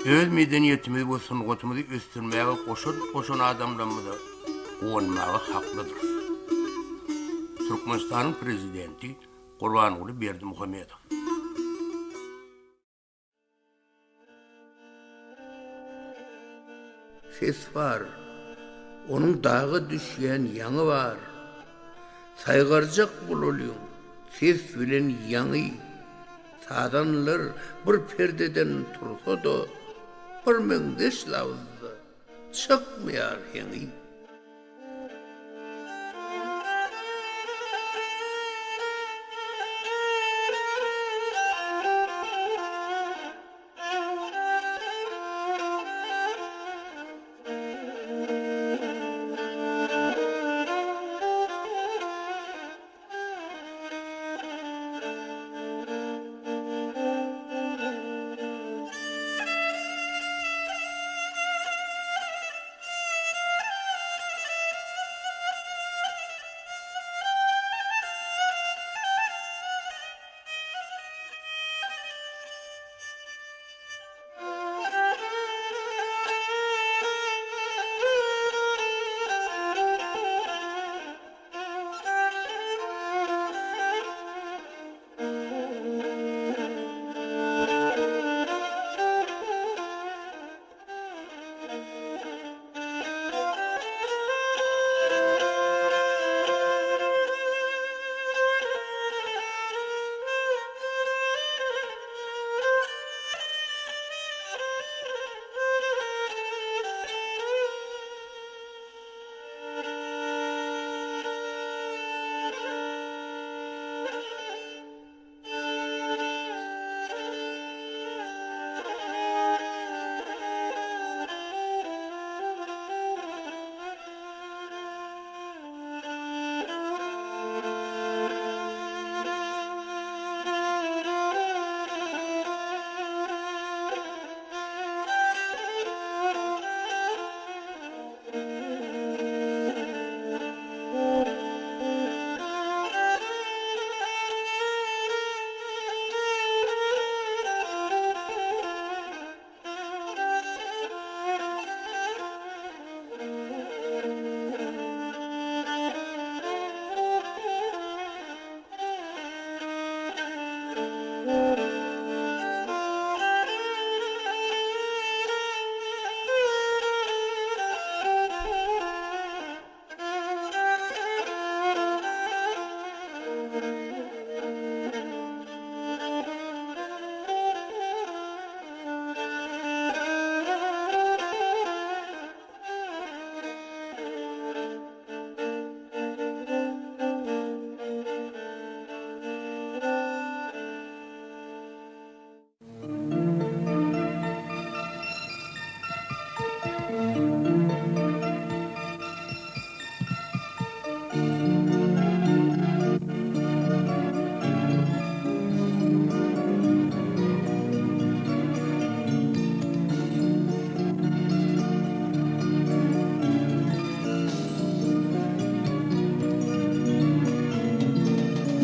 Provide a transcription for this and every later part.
Öz medeniýetimizi we sungatymyzy ösdürmäge goşant goşan adamlarymyza guwanmaga haklydyrys. Türkmenistanyň Prezidenti Gurbanguly Berdimuhamedow. Ses bar, onuň daga düşýän ýaňy bar. Saýgarjak bolalyň, ses bilen ýaňy. Sazanlar bir perdeden tursa-da, birmeňzeş labyzda çykmaýar heňi.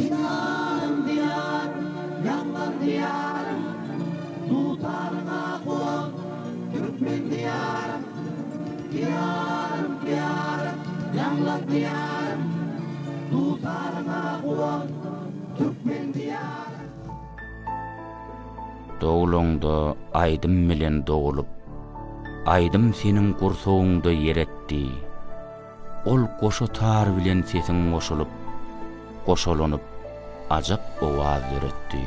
Diýarym, Diýarym, ýaňlan Diýarym, Dutaryňa guwan, türkmen Diýarym. Diýarym, Diýarym, ýaňlan Diýarym, Dutaryňa guwan, türkmen Diýarym. Dogulaňda aýdym bilen dogulup, Aýdym seniň gursagyňda ýer etdi. Ol goşa tar bilen sesiň goşulyp, goşalanyp, ajap owaz döretdi.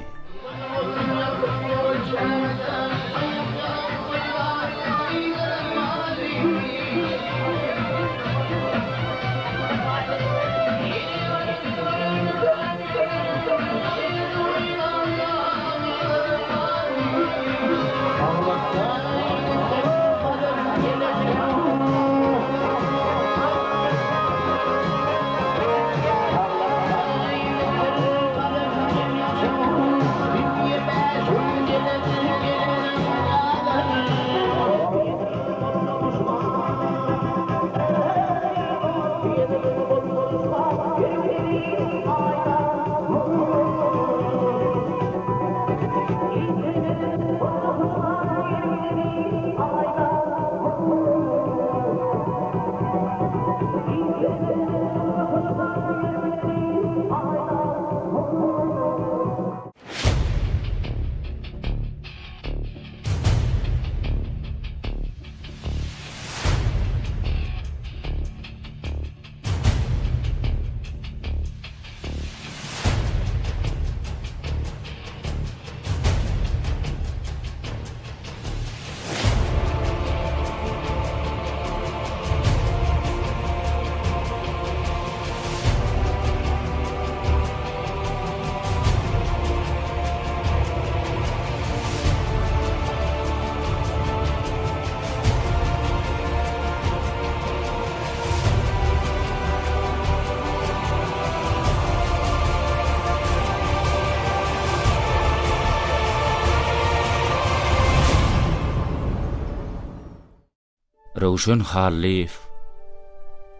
Röwşen Hallyýew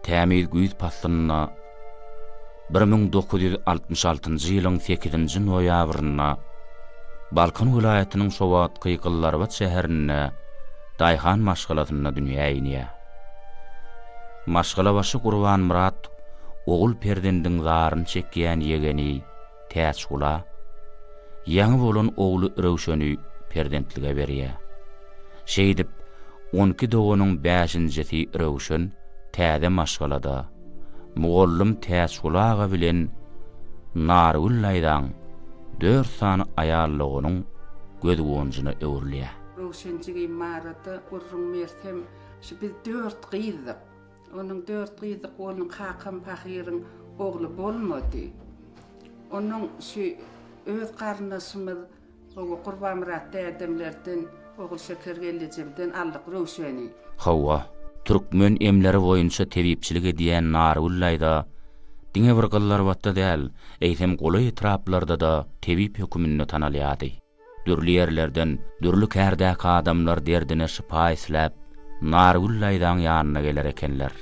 tämiz güýz paslynda 1966-njy ýylyň sekizinji noýabrynda Balkan welaýatynyň şo wagtky Gyzlarbat şäherinde daýhan maşgalasynda dünýä inýär. Maşgalabaşy Gurbanmyrat ogul perzendiň zaryny çekýän ýegeni Täçgula ýaňy bolan ogly Röwşeni perzentlige berýär. Şeýdip, on iki doganyň bäşinjisi Röwşen täze maşgalada, mugallym Täçguly aga bilen Nargül daýzaň dört sany aýal doganyň göz-guwanjyna öwrülýär. Röwşen jigim barada gürrüň bersem, şu biz dört gyzdyk. Onuň dört gyzdyk onuň kakam pahyryň ogly bolmady. Onuň şu öz garyndaşymyz Hawa, Gurbanmyrat dädemlerden, Ogulşeker gelnejemden aldyk Röwşeni. Hawa, türkmen emleri boýunça tebipçilik edýän Nargül daýza diňe bir Gyzlarbatda däl, eýsem golaý etraplarda-da tebip höküminde tanalýardy. Dürli ýerlerden, dürli kärdäki adamlar derdine şypa isläp, Nargül daýzaň ýanyna geler ekenler.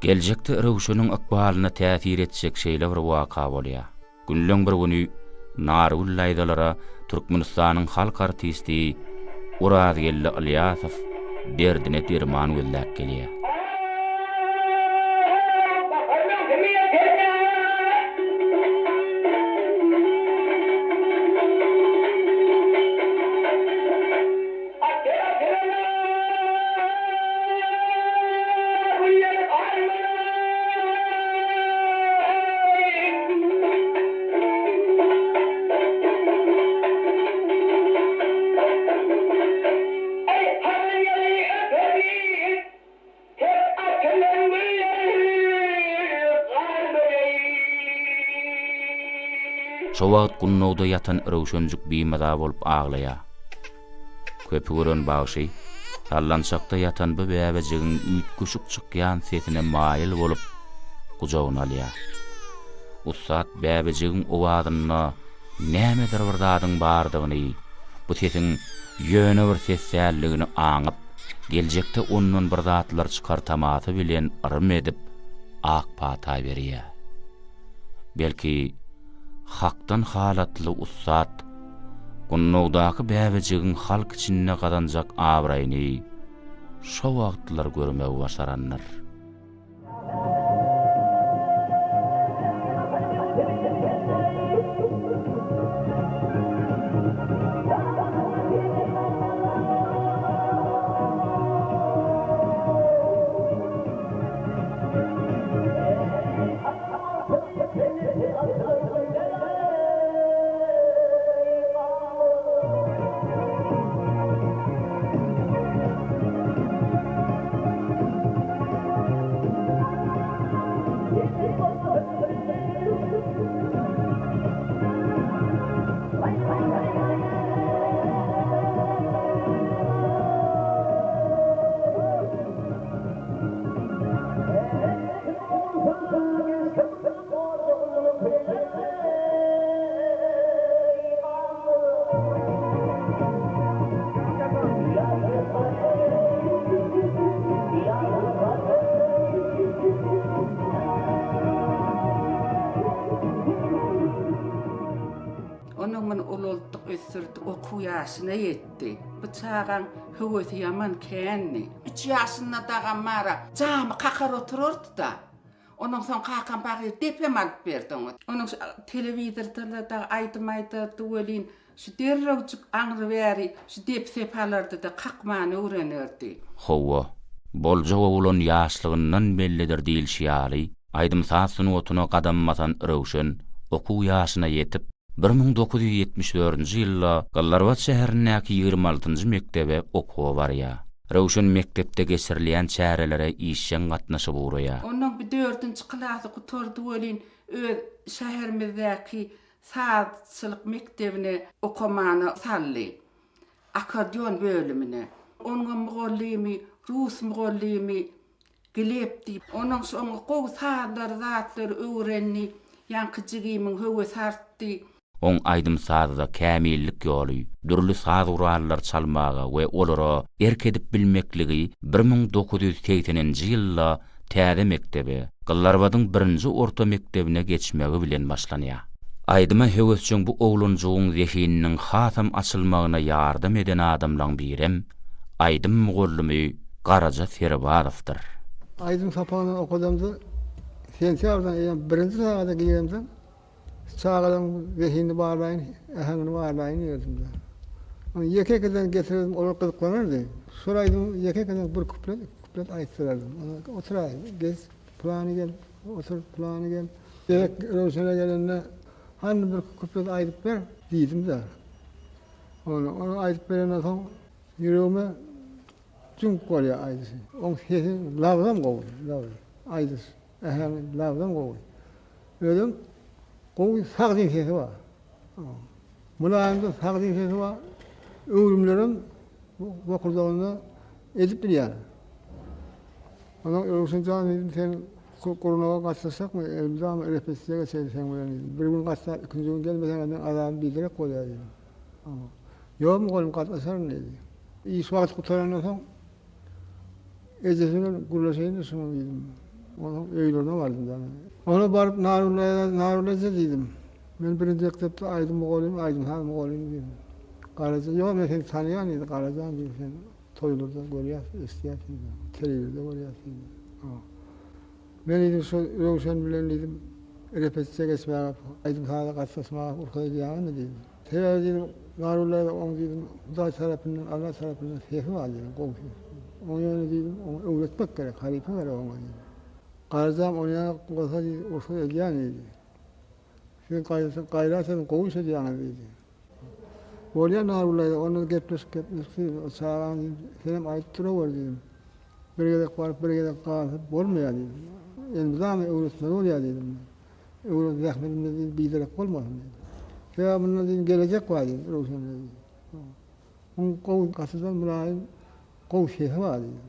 Geljekde Röwşeniň ykbalyna täsir etjek şeýle bir waka bolýar. Günleň bir güni Nargül daýzalara Türkmenistanyň halk artisti Orazgeldi Ylýasow derdine derman gözläp gelýär. Şo wagt gundagda ýatan Röwşenjik bimaza bolup aglaýar. Köpi gören bagşy sallançakda ýatan bu bäbejigiň üýtgeşik çykýan sesine maýyl bolup, gujagyna alýar. Ussat bäbejigiň owazynda nämedir bir zadyň bardygyny, bu sesiň ýöne bir ses däldigini aňyp, geljekde ondan bir zatlar çykar tamasy bilen yrym edip, ak pata berýär. Belki, Hakdan halatly ussat Gundagdaky bäbejigiň halk içinde gazanjak abraýyny şo wagtlar görmegi başarandyr. Onuň muny ulaltdyk, ösdürdik, okuw ýaşyna ýetdi. Bu çagaň höwesi ýaman kändi. Üç ýaşynda dagam bara jamy kakar oturardy-da. Ondan soň kakam pahyr depem alyp berdi oňa. Onuň şu telewizorda-da dagy aýdym aýdardy welin, şu derrewjik aňry bäri şu dep-sep alardy-da, kakmany öwrenerdi. Hawa, boljak oglan ýaşlygyndan bellidir diýlişi ýaly, aýdym-saz sungatyna gadam basan Röwşen okuw ýaşyna ýetip, 1974-nji ýylda Gyzlarbat şäherindäki 26-njy mekdebe okuwa barýar. Röwşen mekdepde geçirilýän çärelere işjeň gatnaşyp ugraýar. Onnoň bir dördünji klasy gutardy welin, öz şäherimizdäki sazçylyk mekdebine okamana saldy. Akkordeon bölümine. Onuňam mugallymy, rus mugallymy Gleb diýip. Onuň şoňa gowy sazlary, zatlary öwrendi. Ýaňky jigimiň höwesi artdy. Oň aýdym-sazda kämillik ýoly, dürli saz gurallary çalmaga we olara erk edip bilmekligi 1980-nji ýylda täze mekdebe, Gyzlarbadyň birinji orta mekdebine geçmegi bilen başlanýar. Aýdyma höwesjeň bu oglanjygyň zehininiň hasam açylmagyna ýardam eden adamlaň birem aýdym mugallymy Garaja Serbazowdyr. Aýdym sapagyny okadamda sentýabrdan eýýäm birinji sagada giremde Çagalaryň zehinini barlaýyn, äheňini barlaýyn diýerdim-de. Ony ýeke-ýekeden getirerdim, olar gyzyklanardy. Şol aýdymy ýeke-ýekeden bir kuplet, iki kuplet aýtdyrardym. Otur-aý, geç, pylany gel, otur, pylany gel. Gezek Röwşene gelende, Hany bir kuplet aýdyp ber diýdim-de. Ony, ony aýdyp berenden soň ýüregime jüňk bolýar aýdyşy. Oň sesi, labzam gowy, labzy, aýdyş, äheňi, labzam gowy. Özem gowy sagdyn sesi bar. Mylaýymda sagdyn sesi bar. Öwrümlerem bokurdagynda edip bilýär. Ondan Röwşen jan diýdim, sen gurnaga gatnaşjakmy? Elmydama repetisiýa geçeýin seň bilen diýdim. Bir gün gatnap, ikinji gün gelmeseň meň azabym biderek bolýar diýdim. Ýok mugallym gatnaşaryn diýdi. Iş wagty gutarandan soň Ejesi bilen gürleşeýin-de şunuň diýdim. Onuň öýlerine bardym da men. Ona baryp Narulla, Narulla eje diýdim. Men birinji mekdepde aýdym mugallym, aýdym-saz mugallymy diýdim. Garaja, ýok men seni tanaýan diýdi, Garajan diýdi, sen toýlarda görýäs, eşidýäs diýdi. Telewizorda görýäs diýdi. Men diýdim şu Röwşen bilen diýdim, repetisiýa geçmäge, aýdym-saza gatnaşmaga rugsat edýäňizmi diýdim. Sebäbi diýdim, Narulla oň diýdim, Hudaý tarapyndan, Alla tarapyndan sesi bar diýdim, gowy ses. Oň ýöne diýdim, oňa öwretmek gerek, halypa gerek oňa diýdim. Garajam ony ýaly bolsa diýdi, rugsat edýän diýdi. Siz gaýrat ediň, gowy iş edýäňiz diýdi. Bolýa Narulla, onda gepleşik gepleşik diýdim, o çagaň diýdim, senem aýdyp durawer diýdim. Bir gezek baryp, bir gezek galsa bolmaýar diýdim. Elmydama öwretmeli bolýar diýdim. Öwren zähmetimiz diýdim biderek bolmasyn diýdim. Sebäbi munda diýdim gelejek bar diýdim Röwşende diýdim. Muň gowy gatydan mylaýym gowy sesi bar diýdim.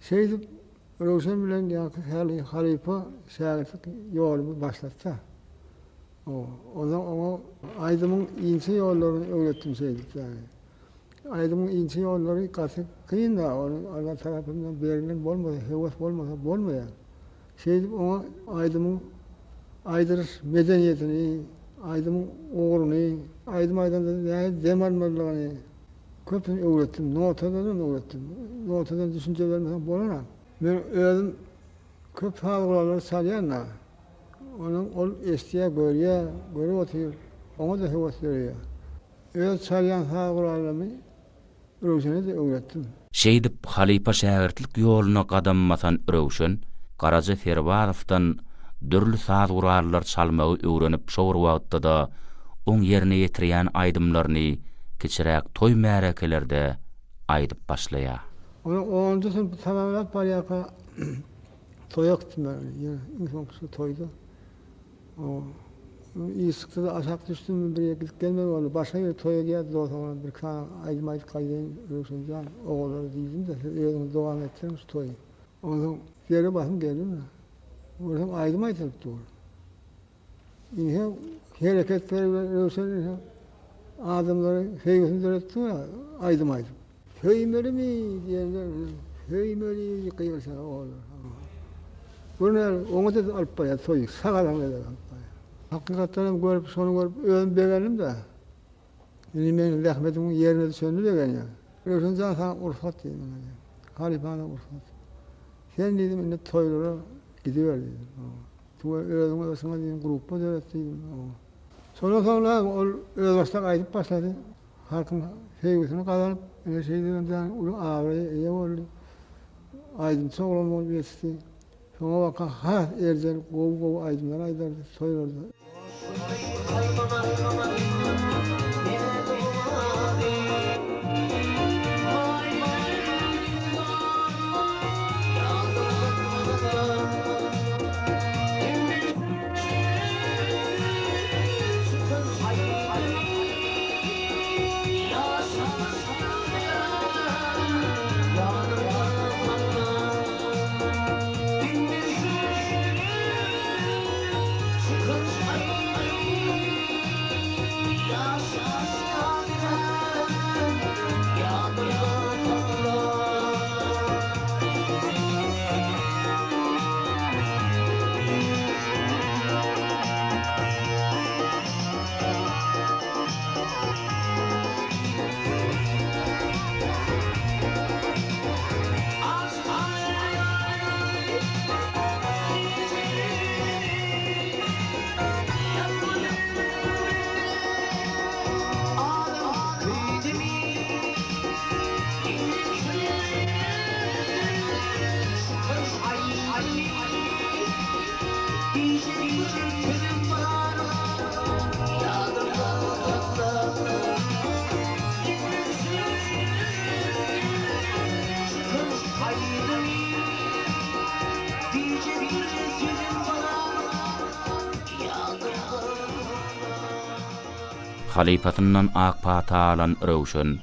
Şeýdip, Röwşen bilen ýaňky häli halypa şägirtlik ýolumy başlatsa. Onsoň oňa aýdymyň inçe ýollaryny öwretdim şeýdip ýaly. Aýdymyň inçe ýollary gaty kyn-da, ony Alla tarapyndan berlen bolmasa, höwes bolmasa bolmaýar. Şeýdip oňa aýdymyň aýdyryş medeniýetini, aýdymyň ugruny, aýdym aýdanda nähili dem almalydygyny köpüsini öwretdim. Notadanam öwretdim. Notadan düşünje bermeseň bolanok. Men özüm köp saz gurallary çalýan-da. Onuň ol eşidýär, görýär, görüp otyr. Oňa-da höwes döreýär. Öz çalýan saz gurallarymy Röwşene-de öwretdim. Şeýdip, halypa-şägirtlik ýoluna gadam basan Röwşen Garaja Serbazowdan dürli saz gurallary çalmagy öwrenip şo bir wagtda-da oň ýerine ýetirýän aýdymlaryny kiçiräk toý-märekelerde aýdyp başlaýar. Ony onunjy synpy tamamlap barýarka toýa gitdim men ony. Ýene iň soňky şu toýda. Iş çykdy-da aşak düşdüm, bir ýere gidip gelmeli boldy. Başga ýere toýa gidýärdi dos oglan, bir sany aýdym aýdyp gaýdaýyn, Röwşen jan, ogullara diýdim-de, siz özüňiz dowam etdiriň şu toýy. Onsoň ýere basym geldim-de, görsem aýdym aýdylyp dur. Ine, hereketleri bilen Röwşen ine adamlary söýgüsini döretdi aýdym aýdyp. Söýmelimi diýende, söýmeli diýip gygyrşar oglanlar. Görner, oňa-da alyp barýar toýy, şagalaň eder alyp barýar. Hakykatdan hem görüp, şony görüp özüm begendim-de. Indi meniň zähmetimiň ýerine düşenine begenýän. Röwşen jan saňa rugsat diýdi maňa diýdi. Halypaňdan rugsat. Sen diýdim indi toýlara gidiber diýdim. Tüwe özüňe özüňe diýdim gruppa döret diýdim. Şondan soň näme ol özbaşdak aýdyp başlady. Halkyň söýgüsini gazanyp, ine şeýdibem jan uly abraýa eýe boldy. Aýdymçy oglan bolup ýetişdi. Soňa baka has erjel gowy-gowy aýdymlar aýdardy toýlarda. Halypasyndan ak pata alan Röwşen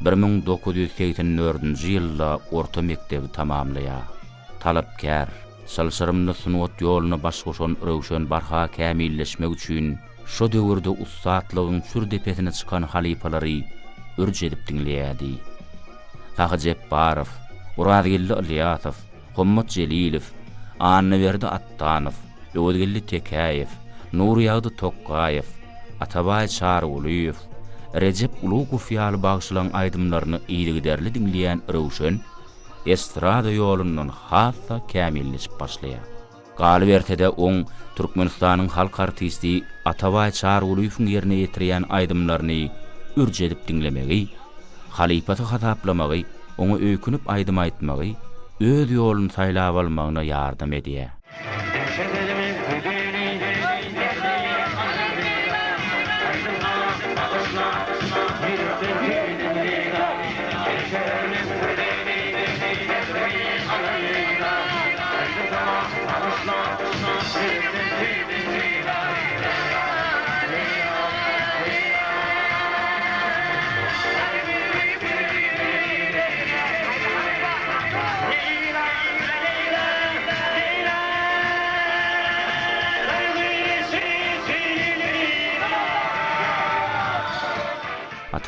1984-nji ýylda orta mekdebi tamamlaýar. Talapkär, çylşyrymly sungat ýoluna baş goşan Röwşen barha kämilleşmek üçin şo döwürde ussatlygyň çür depesine çykan halypalary ürç edip diňleýärdi. Sahy Jepbarow, Orazgeldi Ylýasow, Hommat Jelilow, Annaberdi Atdanow, Öwezgeldi Tekäýew, Nurýagdy Tokgaýew, Atabaý Çarygulyýew, Rejep Ulugow ýaly bagşylaň aýdymlaryny yzygiderli diňleýän Röwşen estrada ýolundan has-da kämilleşip başlaýar. Galyberse-de, oň Türkmenistanyň halk artisti Atabaý Çarygulyýewiň ýerine ýetirýän aýdymlaryny ürç edip diňlemegi, halypasy hasaplamagy, oňa öýkünip aýdym aýtmagy öz ýoluny saýlap almagyna ýardam edýär.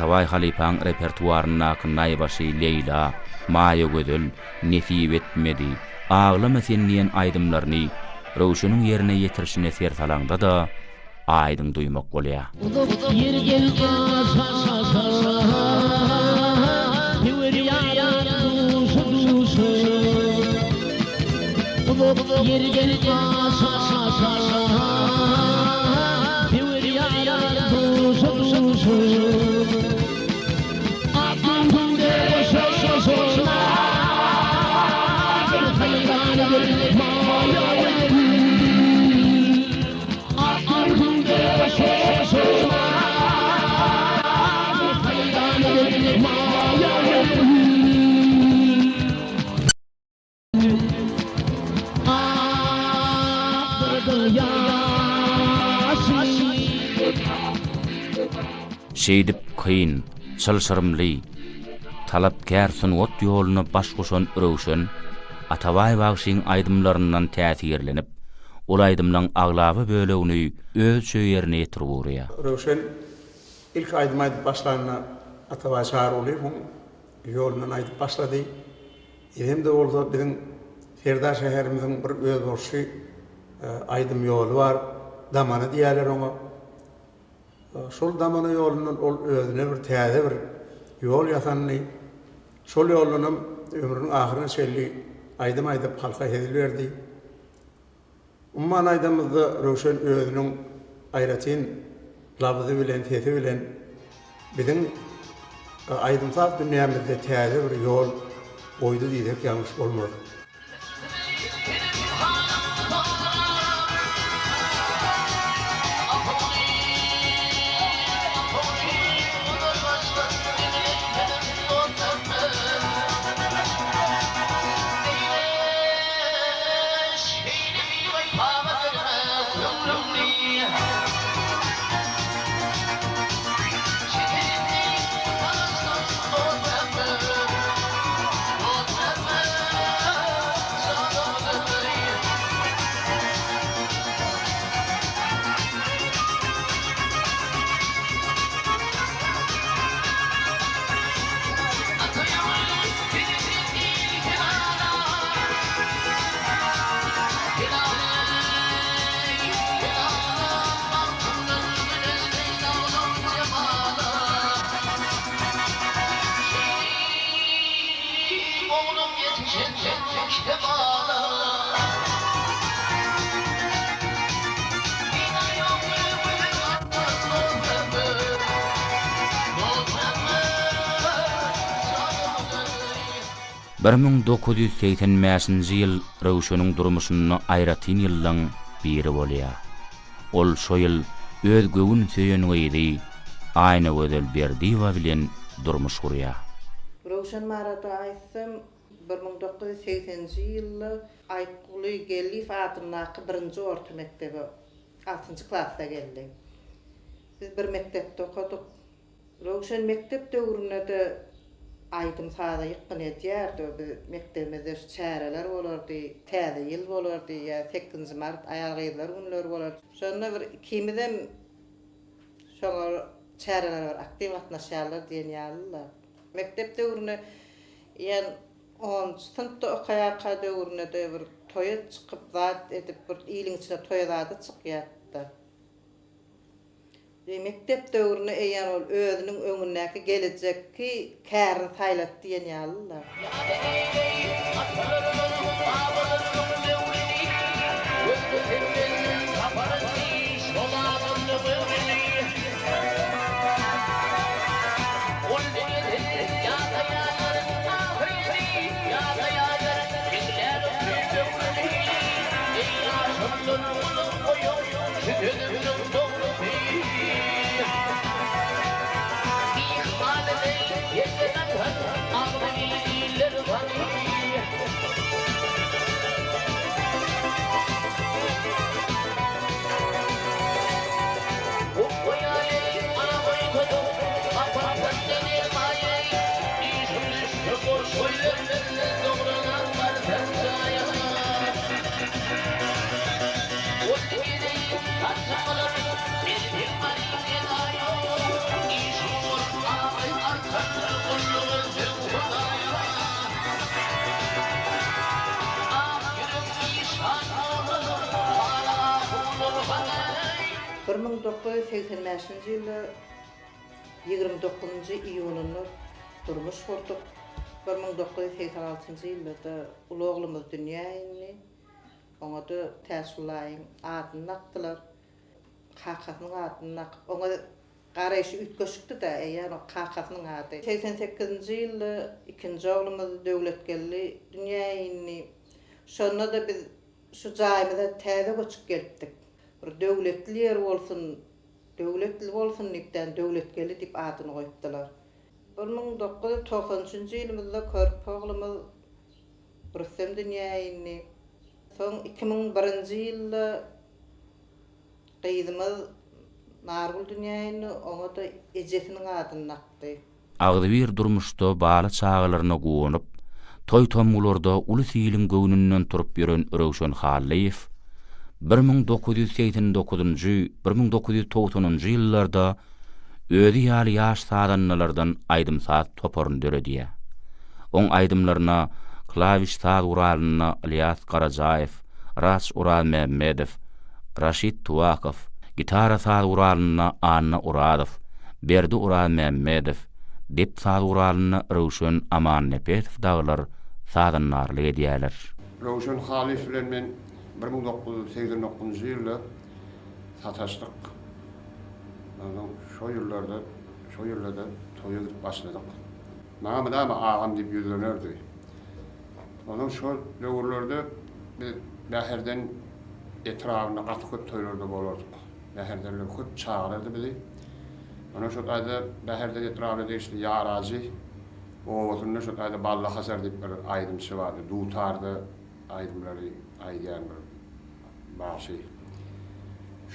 Atabaý halypaň repertuaryndaky Naýbaşy Leýla, Maýagözel, Nesip etmedi, Aglama sen diýen aýdymlaryny Röwşeniň ýerine ýetirişine ser salaňda-da aýdyň duýmak bolýar. Uzak ýerden aşa-aşa, Söwer ýaryň duşa-duşa. Uzak ýerden aşa-aşa, Söwer ýaryň duşa-duşa. Ak tüwde goşa-goşa, Bir haýran bir maýa gül. Şeýdip kyn, çylşyrymly, talapkär sungat ýoluna baş goşan Röwşen Atabaý bagşyň aýdymlaryndan täsirlenip, Ol aýdymlaň aglaba bölegini özçe ýerine ýetirip ugraýar. Röwşen ilki aýdym aýdyp başlanda Atabaý Çarygulyýewiň ýolundan aýdyp başlady. Eýsem-de bolsa biziň Serdar şäherimiziň bir özboluşly aýdym ýoly bar, Damana diýýärler oňa. Şol Damana ýolundan ol özüne bir täze bir ýol ýasandy. Şol ýoldanam ömrüniň ahyryna çenli aýdym aýdyp halka hezil berdi. Umuman aýdamyzda Röwşen özüniň aýratyn labzy bilen, sesi bilen biziň aýdym-saz dünýämizde täze bir ýol goýdy diýsek ýalňyş bolmaz. 1985-nji ýyl Röwşeniň durmuşynda aýratyn ýyllaň biri bolýar. Ol şo ýyl öz göwün söýen gyzy Aýnagözel Berdiýewa bilen durmuş gurýar. Röwşen barada aýtsam, 1980-nji ýylda Aýtguly Geldiýew adyndaky birinji orta mekdebe altynjy klasda geldi. Biz bir mekdepde okadyk. Röwşen mekdep döwründe-de aýdym-saza ýykgyn edýärdi. Biz mekdebimizde şu çäreler bolardy, Täze ýyl bolardy ýa sekizinji mart aýal-gyzlar günleri bolardy. Şonda bir ikimizem şoňa çärelere bir aktiw gatnaşýarlar diýen ýaly-la. Mekdep döwründe ýa onunjy synpda okaýarka döwründe-de bir toýa çykyp zat edip bir iliň içine toýa zada çykýardy-da. Mekdep döwründe eýýäm ol özüniň öňündäki gelejekki kärini saýlady diýen ýaly-la. 1985-nji ýylda 29-njy iýunynda durmuş gurduk. 1986-njy ýylda-da uly oglumyz dünýä indi. Oňa-da Täçgullaýyň adyny dakdylar. Kakasynyň adyny dakyp, oňa garaýşy üýtgeşikdi-dä, eýýäm kakasynyň ady. Segsen sekizinji ýylda ikinji oglumyz Döwletgeldi dünýä indi. Şonda-da biz şu jaýymyza täze göçüp gelipdik. Bir döwletli ýer bolsun, döwletli bolsun diýip-dä, Döwletgeldi diýip adyny goýupdylar. 1993-nji ýylymyzda körpe oglumyz Rüstem dünýä indi. Soň 2001-nji ýylda gyzymyz Nargül dünýä indi, oňa-da ejesiniň adyny dakdy. Agzybir durmuşda bala-çagalaryna guwanyp, toý-tomgularda uly siliň göwnünden turup ýören Röwşen Hallyýew 1989-njy, 1990-njy ýyllarda özi ýaly ýaş sazandalardan aýdym-saz toparyny döredýär. Oň aýdymlaryna klawiş saz guralynda Ylýas Garajaýew, Raç Orazmämmedow, Raşid Tuwakow, gitara saz guralynda Anna Orazow, Berdi Orazmämmedow, dep saz guralynda Röwşen Amannepesow dagylar sazandarlyk edýärler. Röwşen Halyf bilen men 1989-njy ýylda sataşdyk. Onsoň şo ýyllarda, şo ýylda-da toýa gidip başladyk. Maňa mydama agam diýip ýüzlenerdi. Onsoň şol döwürlerde biz Bäherden etrabynda gaty köp toýlarda bolardyk. Bäherdenler köp çagyrardy bizi. Ondan şo taýda Bäherden etrabyna degişli Ýarajy obasynda şo taýda Bally Hasar diýip bir aýdymçy bardy. Dutarda aýdymlary aýdýan bir bagşy.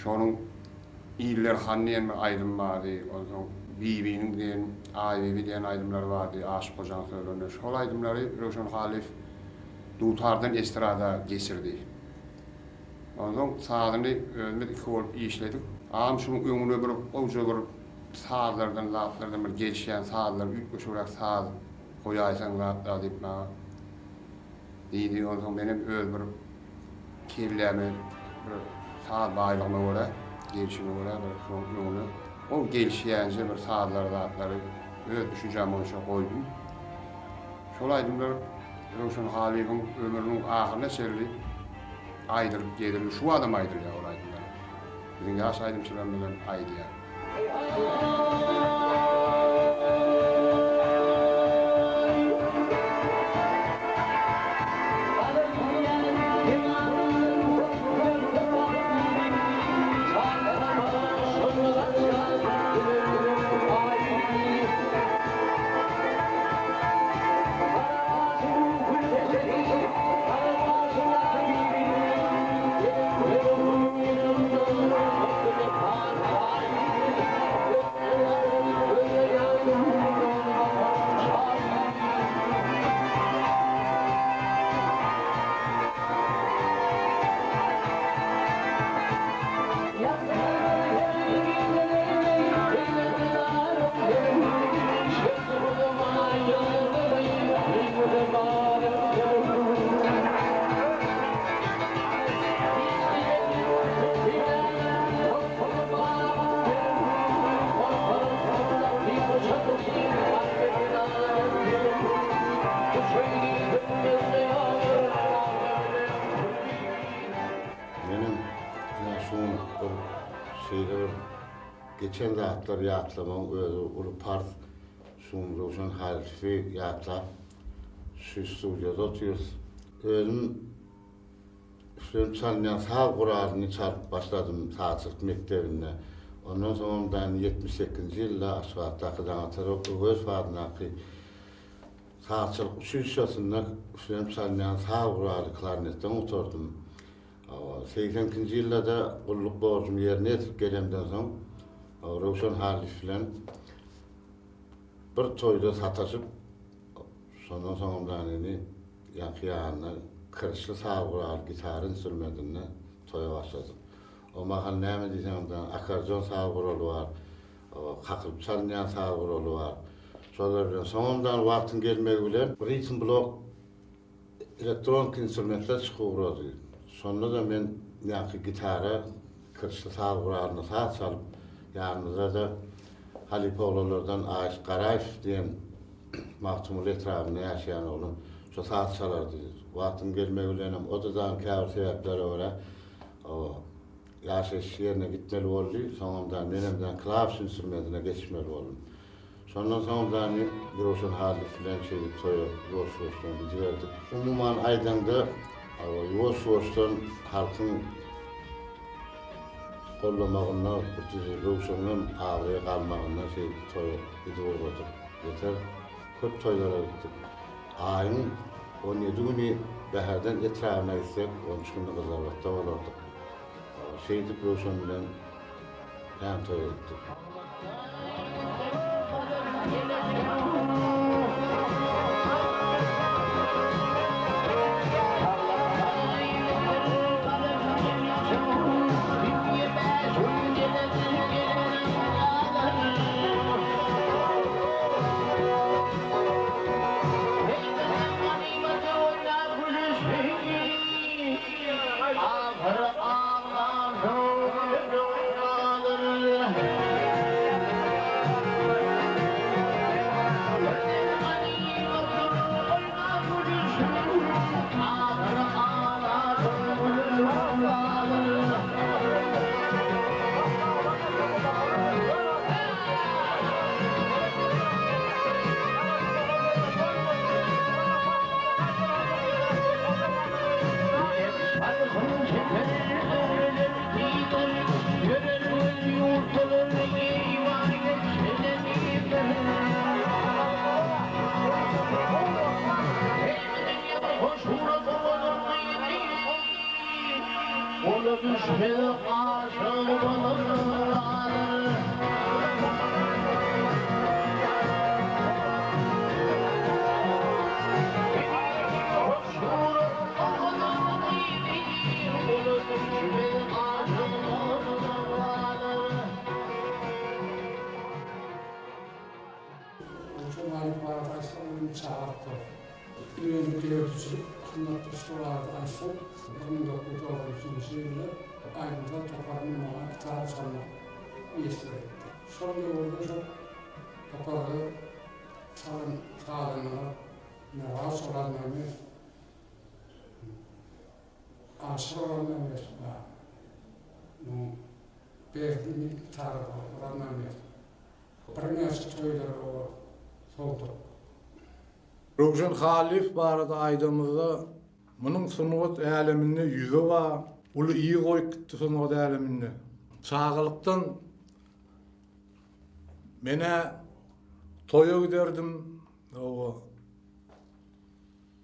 Şonuň Iller han diýen bir aýdym bardy. Onsoň Bibiniň diýen, Aýbibi diýen aýdymlary bardy, Aşyk Hojaň sözlerine. Şol aýdymlary Röwşen Halyýew dutardan estrada geçirdi. Onsoň sazyny özümiz iki bolup işledik. Agam şunuň öňüne bir gowja bir sazlardan, zatlardan bir gelişýän sazlar, üýtgeşigräk saz goýaýsaň zatlar diýip maňa diýdi. Onsoň menem öz bir Kelläme bir saz baýlygyma görä, gelşine görä bir şoň öňüne gowy gelişýänje bir sazlary zatlary öz düşünjäm boýunça goýdum. Şol aýdymlar Röwşen Halyýewiň ömrüniň ahyryna çenli aýdylyp gezildi. Şu badam aýdylýar ol aýdymlar. Biziň ýaş aýdymçylarymyzam aýdýar. Menem ine şu gün bir şeýle bir geçen zatlary ýatlamagyň özi uly parz. Şu gün Röwşen Halyfowy ýatlap şu studiýada otyrys. Özüm Üflenip çalynýan saz guralyny çalyp başladym sazçylyk mekdebinde. Ondan soňam dany 78-nji ýylda Aşgabatdaky Daňatar Öwezow adyndaky sazçylyk uçilişşesinde üflenip çalynýan saz guraly klarnetden gutardym. Segsen ikinji ýylda-da gulluk borjumy ýerine ýetirip gelemden soň Röwşen Hallyýew bilen bir toýda sataşyp, şondan soňam danyny Ýaňky ýanynda kirişli saz guraly gitara instrumentinde toýa başladyk. O mahal näme diýseňem da akkordeon saz guraly bar, kakylyp çalynýan saz guraly bar. Şolar bilen soňam da wagtyň gelmegi bilen ritm blok elektroniki instrumentler çykyp ugrady. Şonda-da men ýaňky gitara. Kirişli saz guralynda saz çalyp, ýanymyzda-da halypa oglanlardan Aýyş Garaýew diýen Magtymguly etrabynda ýaşaýan oglan şo saz çalardy. Wagtyň gelmegi bilenem o-da dagy käbir sebäplere görä ýaşaýyş ýerine gitmeli boldy. Soňam da menem da klawiş instrumentine geçmeli boldum. Şondan soňam da men Röwşen Hallyýew bilen şeýdip toýa ýuwaş-ýuwaşdan gidiberdik. Umuman aýdaňda, ýuwaş-ýuwaşdan halkyň gollamagynda, Röwşeniňem abraýy galmagynda şeýdip toýa gidip ugradyk. Beter köp toýlara gitdik. Aýyň 17 güni Bäherden etrabyna gitsek, 13 güni Gyzylarbatda bolardyk. Şeýdip Röwşen bilen kän toýa gitdik. Röwşen Halyp barada aýtsak, ol meniň çagalyk dostum. Meniň döredijilik hyzmatdaşlygy barada aýtsak, 1993-nji ýylda aýdym-saz toparynda maňa gitara çalmak miýesser etdi. Şol döwürde şol toparda çalan sazandalar Mäwaç Orazmämmedow, Aşyr Orazmämmedow bar. Munuň Berdi gitarada Orazmämmedow. Birnäçe toýlary olar sowduk. Röwşen Hallyýew barada aýdamyzda, munuň sungat äleminde ýüzi bar, uly yz goýup gitdi sungat äleminde. Çagalykdan men-ä toýa giderdim, hawa,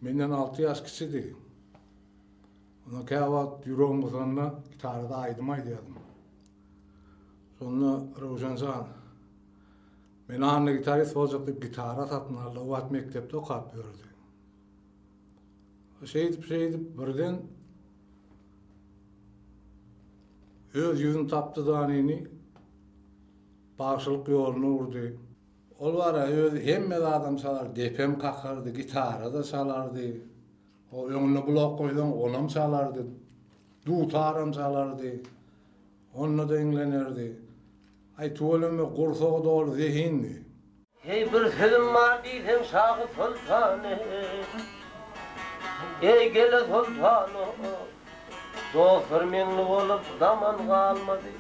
menden alty ýaş kiçidi. Onda käwagt ýüregim gysanda gitarada aýdym aýdýardym. Şonda Röwşen jan, Men Anna gitarist boljak diýip gitara satyn aldy. O wagt mekdepde okap ýördi. Şeýdip, şeýdip birden öz ýüzüni tapdy danyny bagşylyk ýoluna urdy. Ol bara özi hemme zadam çalar, depem kakardy, gitara-da çalardy. O öňünde blok goýsaň onam çalardy, dutaram çalardy. Onda-da iňlenerdi. Aý tüweleme gursagy doly zehindi. Heý bir sözüm bar diýseň şahy soltany, Eý gele soltano, Dostlar meňli bolup zaman galmady.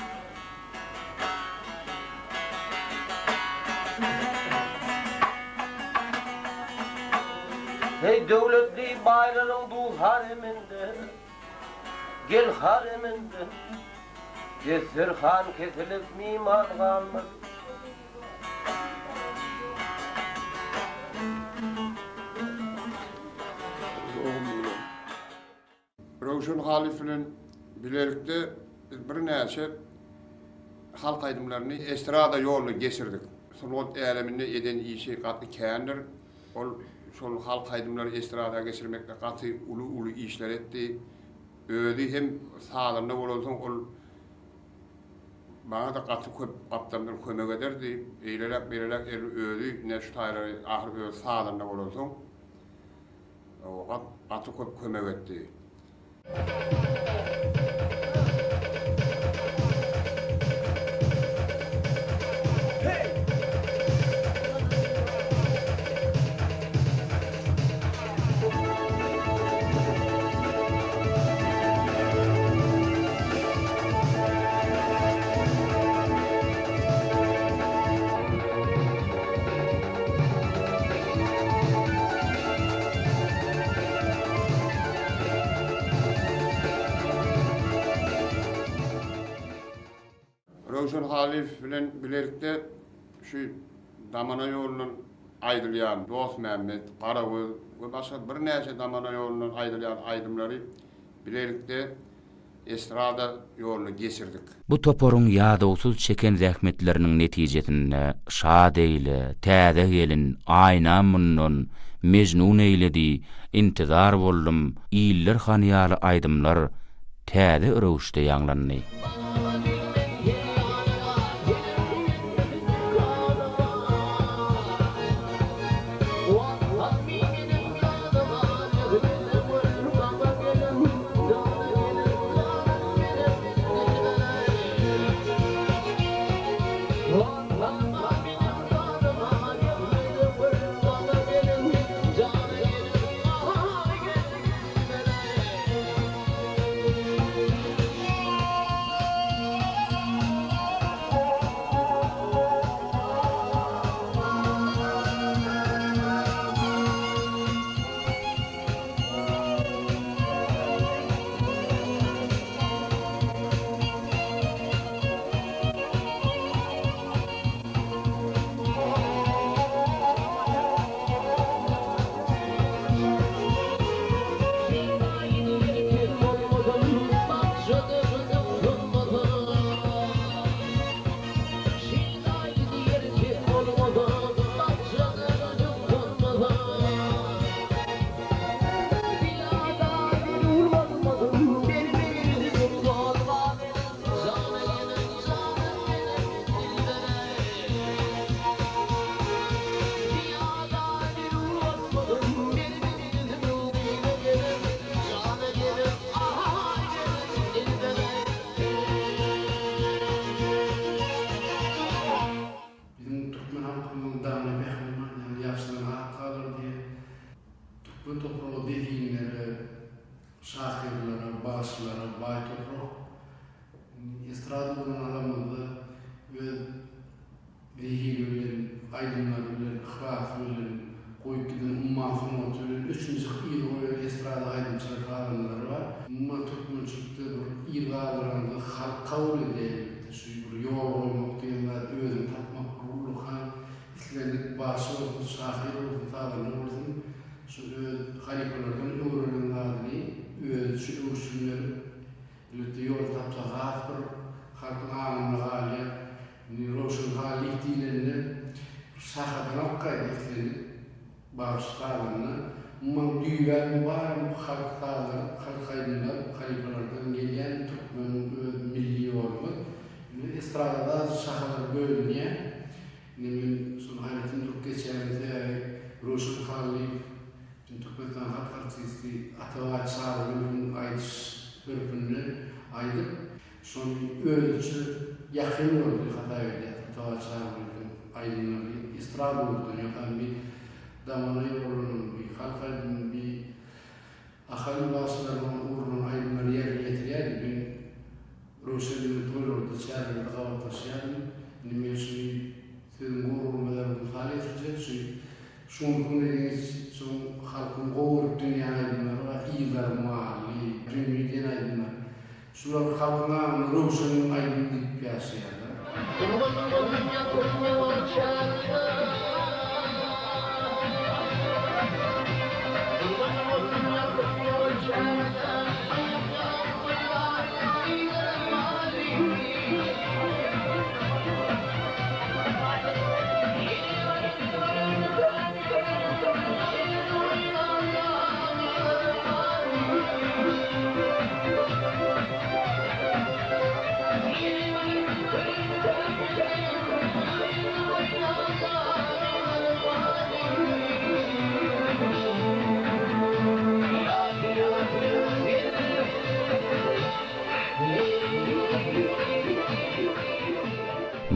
Heý döwletli baýlaryň duz hareminde, Gel hareminde, Desterhan kesilip miman galmady. Röwşen Halyf bilen bilelikde biz birnäçe halk aýdymlaryny estrada ýoluna geçirdik. Sungat äleminde eden işi gaty kändir. Ol şol halk aýdymlary estrada geçirmekde gaty uly-uly işler etdi. Özi hem sazanda bolansoň ol maňa-da gaty köp gapdaldan kömek ederdi. Eýleräk-beýleräk el özi ine şu taýlary ahyr özi sazanda bolansoň gaty köp kömek etdi. Röwşen Halyýew bilen bilelikde şu Damana ýolundan aýdylýan Dostmämmet, Garagöz we başga birnäçe Damana ýolundan aýdylýan aýdymlary bilelikde estrada ýoluna geçirdik. Bu toparyň ýadawsyz çeken zähmetleriniň netijesinde Şad eýle, Täze gelin, Aýnam mundan, Mejnun eýledi, Intizar boldum, Iller hany ýaly aýdymlar täze röwüşde ýaňlandy. Biziň türkmen halkymyzyň dana pähimi bar, ýagny ýagşydan at galar diýen. Türkmen topragy zehinlere, şahyrlara, bagşylara baý toprak. Estrada ugruna alamyzda öz zehini bilen, aýdymlary bilen, yhlasy bilen, goýup giden umman sungaty bilen öçmejek yz goýan estrada aýdymçylar, sazandalary bar. Umuman türkmençilikde bir yz galdyraňda halk kabul edýär elbetde. Şu bir ýol goýmak diýen zat, özüňi tapmak bir ullakan islendik bagşy bolsun, şahyr bolsun, sazanda bolsun şu öz halypalardan öwrenen zadyny özüçe öwüşgin berip, Elbetde ýol tapsa has bir halkyň aňynda galýar. Indi Röwşen Hallyýew diýlende bir şahadan alyp gaýdy islendik bagşy sazanda. Umuman düýbäniň baram halk sazlary, halk aýdymlar halypalardan gelýän türkmeniň öz milli ýolumyz. Indi estradada az şahalar bölünýär. Indi men şony aýratyn durup geçýärin sebäbi Röwşen Hallyýew Türkmenistanyň halk artisti Atabaý Çarygulyýewiň aýdyş hörpünde aýdyp, şony özüçe ýakyn gördi hasap edýär Atabaý Çarygulyýewiň aýdymlaryny estrada ugurdan ýogsam bi damana ýollanan bi halk aýdymy bi Ahal bagşylarynyň ugrundan aýdymlary ýerine ýetirýärdi men Röwşen bilen toýlarda çärelerde gabatlaşýardym indi men şuny sözüň gurrugyna bir mysal getirjek şu Şu günki güne deňiç şoň halkyň gowy görüp diňleýän aýdymlary bar, Yzlar mally, Dünýe diýen aýdymlar. Şular halkyň aňynda Röwşeniň aýdymy diýip ýaşaýarlar.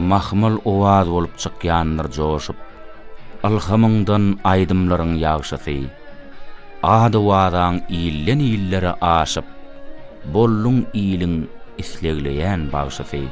Mahmal owaz bolup çykýandyr joşup, Ylhamyňdan aýdymlaryň ýagşysy. Ad-owazaň ilden-illere aşyp, Bolduň iliň islegleýän bagşysy.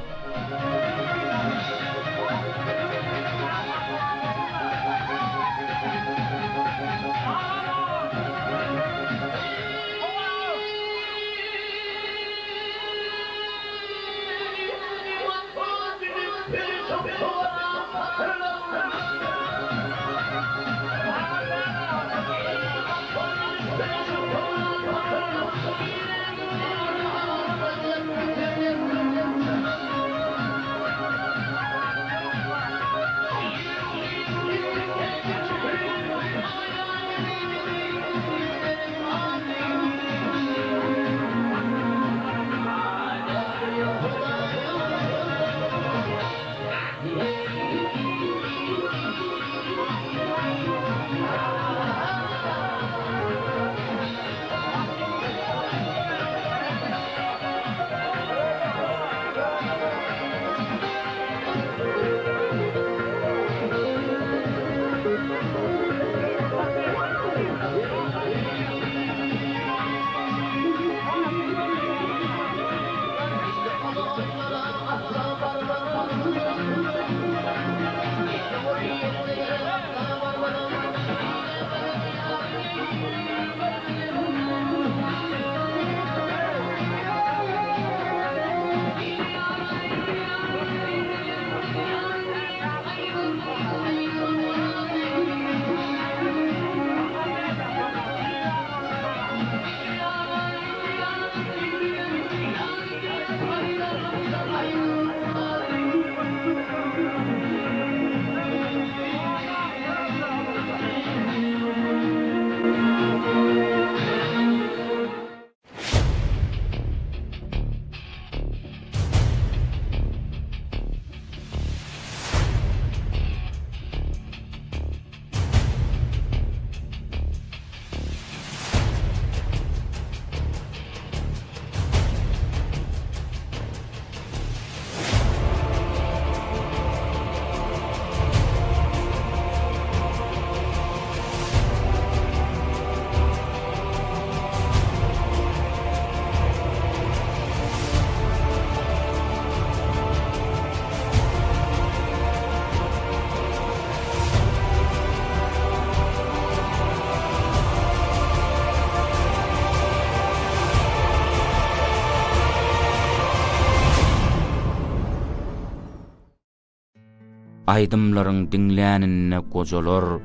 Aýdymlaryň diňläninde gojalar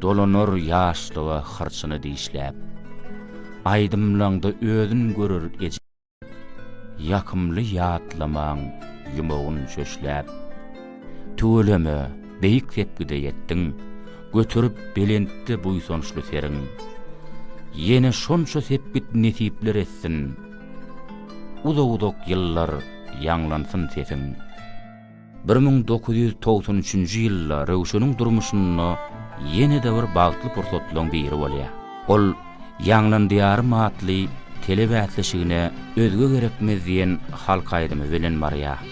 dolanar ýaşlyga hyrçyny dişläp. Aýdymlaňda özün görer eje ýakymly ýatlamaň ýumagyn çöşläp. Tüweleme, beýik sepgide ýetdiň, göterip belentde buýsançly seriň. Ýene şonça sepgit nesipler etsin, uzak-uzak ýyllar ýaňlansyn sesiň. 1993-nji ýylda Röwşeniň durmuşynda ýene-de bir bagtly pursatlaryň biri bolýar. Ol Ýaňlan Diýarym atly telebäsleşigine Özge gerekmez diýen halk aýdymy bilen barýar.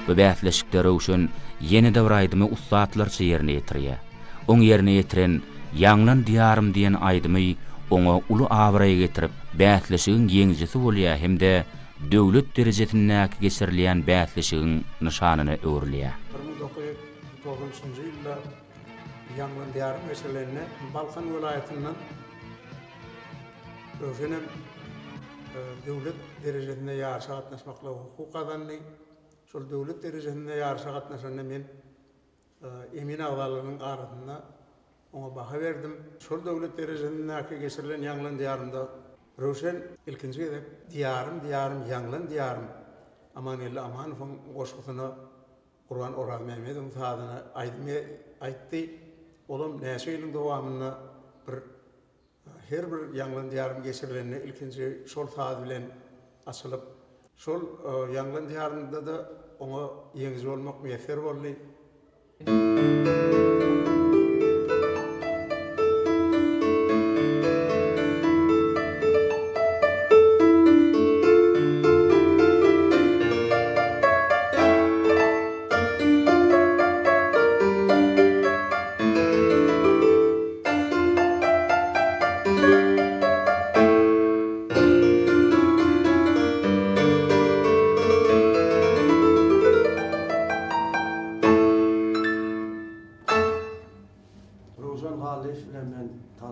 Bu bäsleşikde Röwşen ýene-de bir aýdymy ussatlarça ýerine ýetirýär. Oň ýerine ýetiren Ýaňlan Diýarym diýen aýdymy oňa uly abraý getirip, bäsleşigiň ýeňijisi bolýar hem-de döwlet derejesindäki geçirilýän bäsleşigiň nyşanyna öwrülýär. 1993-nji ýylda Ýaňlan Diýarym geçirilende Balkan welaýatyndan Röwşenem döwlet derejesinde ýaryşa gatnaşmaklyga hukuk gazandy. Şol döwlet derejesinde ýaryşa gatnaşanda men emin agzalarynyň arasynda oňa baha berdim. Şol döwlet derejesindäki geçirilen Ýaňlan Diýarymda Röwşen ilkinji gezek Diýarym, Diýarym, ýaňlan Diýarym Amangeldi Amanowyň goşgusyna Gurban Orazmämmedowyň sazyna aýdym aýtdy. Olam näçe ýylyň dowamynda bir Her bir Ýaňlan Diýarym geçirilende ilkinji şol saz bilen açylyp, şol Ýaňlan Diýarymda-da oňa ýeňiji bolmak miýesser boldy.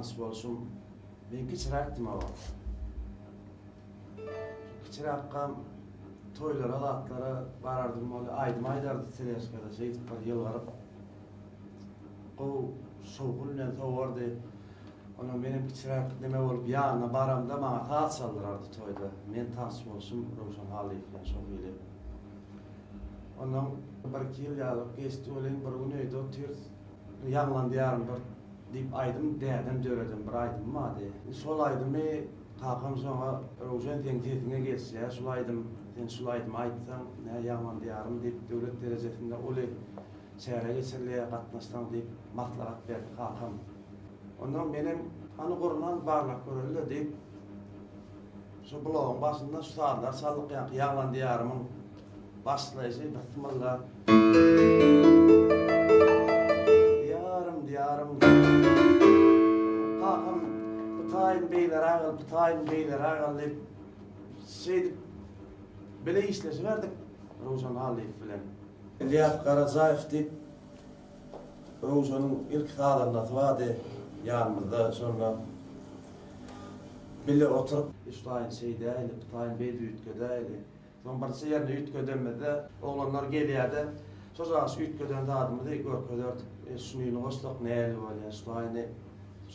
tanyş bolşum, men kiçiräkdim o wagt. Kiçiräkkam toýlara zatlara barardym ol aýdym aýdardy teležkada şeýdip bir ýylgyryp gowy şowhun bilen sowardy. Ondan menem kiçiräk neme bolup ýanyna baramda maňa saz çaldyrardy toýda. Men tanyş bolşum Röwşen Hallyýew bilen şo hili. Ondan birki ýyl ýaly geçdi welin bir gün öýde otyrys. Ýaňlan diýarym bir diýip aýdym dädem döreden bir aýdymym bardy. Şol aýdymy kakam şoňa Röwşen seň sesiňe gelişýär şul aýdym, sen şul aýdymy aýtsaň nä Ýaňlan diýarym diýip döwlet derejesinde uly çäre geçirilýär gatnaşsaň diýip maslahat berdi kakam. Ondan menem hany gurnan barlap göreli-le diýip şu blogyň başynda şu sazlary çaldyk ýaňky Ýaňlan diýarymyň Başlaýjy bysmylla. Diýarym, diýarym. Kakam bu taýyn beýleräk al, bu taýyn beýleräk al diýip, şeýdip bile işleşiberdik Röwşen Hallyýew bilen. Ylýas Garajaýew diýip Röwşeniň ilki sazandasy bardy ýanymyzda şonda bile oturyp. Şu taýyn şeýdäýeli, bu taýyn beýdip üýtgedäýeli. Soň birje ýerini üýtgedemizde, oglanlar gelýärdi. Şojagaz üýtgeden zadymyzy görkezerdik. E, şunyny goşsak nähili bolýar, şu taýyny,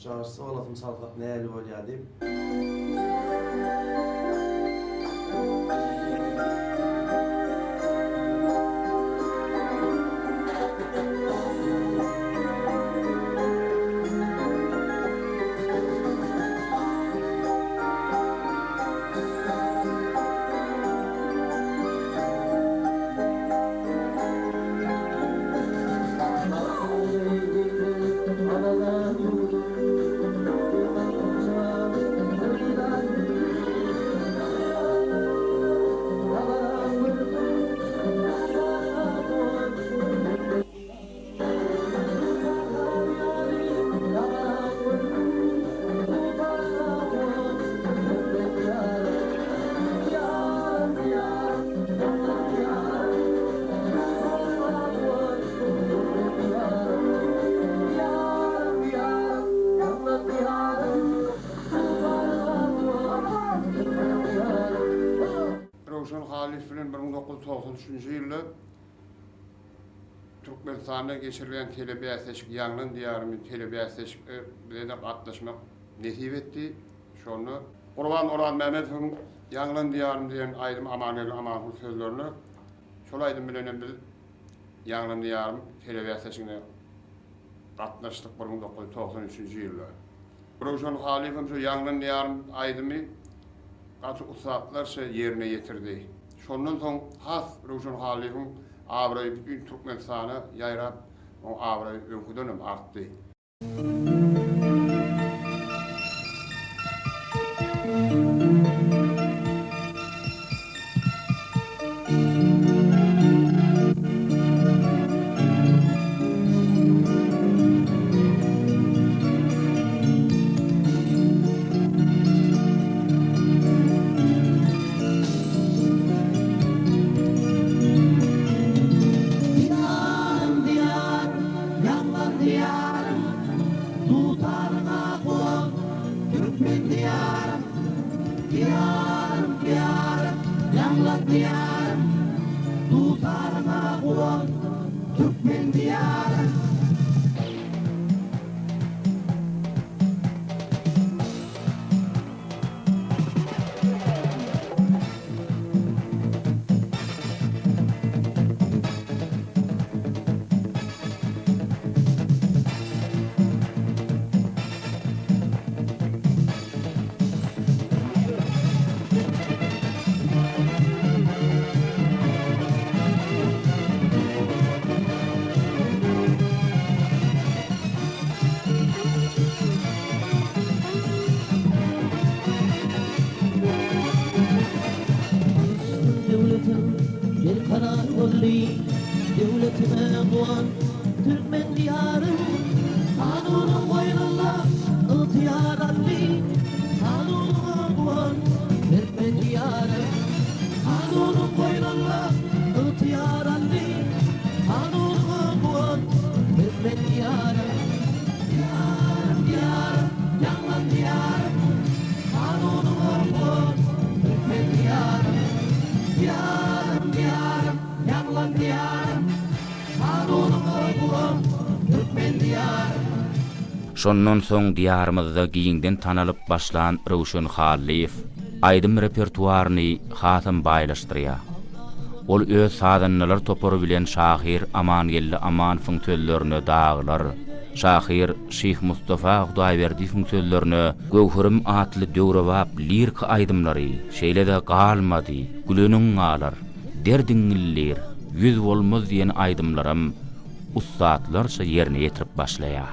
şujagaz solosyny çalsak nähili bolýar diýip. Röwşen Halyýew bilen 1993-nji ýylda Türkmenistanda geçirilýän telebäsleşik Ýaňlan Diýarymy telebäsleşikde bize-de gatnaşmak nesip etdi. Şonda Gurban Orazmämmedowyň Ýaňlan Diýarym diýen aýdymy Amangeldi Amanowyň sözlerine şol aýdym bilen hem biz Ýaňlan Diýarym telebäsleşigine gatnaşdyk 1993-nji ýylda. Röwşen Halyýew hem şo Ýaňlan Diýarym aýdymy gaty ussatlarça ýerine ýetirdi. Şondan soň has Röwşen Hallyýewiň abraýy bütin Türkmenistana ýaýrap, oň abraýy öňküdenem artdy. Diýarym, Diýarym, ýaňlan Diýarym, Dutaryňa guwan, türkmen Diýarym. Diýarym, Diýarym, ýaňlan Diýarym, Dutaryňa guwan, türkmen Diýarym. Döwletim berkarar boldy, Döwletime guwan, türkmen Diýarym. Kanunyň goýnunda ygtyýar aldy, Kanunyňa guwan, türkmen Diýarym. Kanunyň goýnunda ygtyýar aldy, Kanunyňa guwan, türkmen Diýarym. Diýarym, Diýarym. Şondan soň Diýarymyzda giňden tanalyp başlan Röwşen Hallyýew aýdym repertuaryny hasam baýlaşdyrýar. Ol öz sazandalar topary bilen şahyr Amangeldi Amanowyň sözlerine Daglar, şahyr Şyhmustafa Hudaýberdiýewiň sözlerine Göwherim atly döwrebap liriki aýdymlary, şeýle-de Galmady, Güleniň galar, Derdiň ildir, Ýüz bolmaz diýen aýdymlaram ussatlarça ýerine ýetirip başlaýar.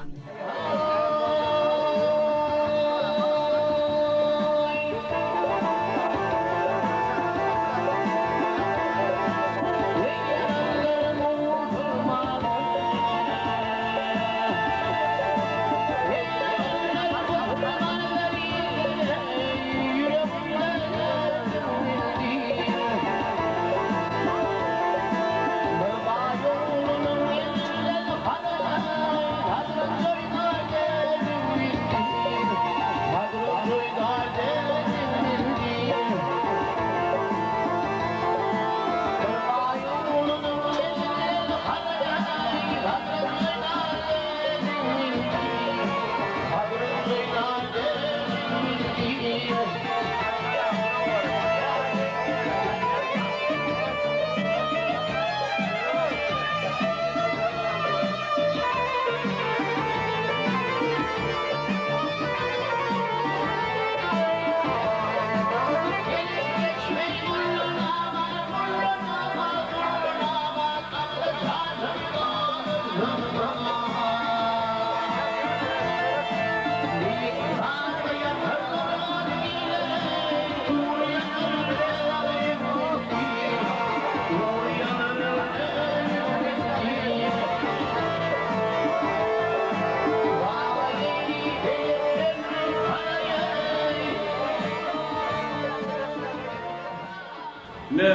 Ine,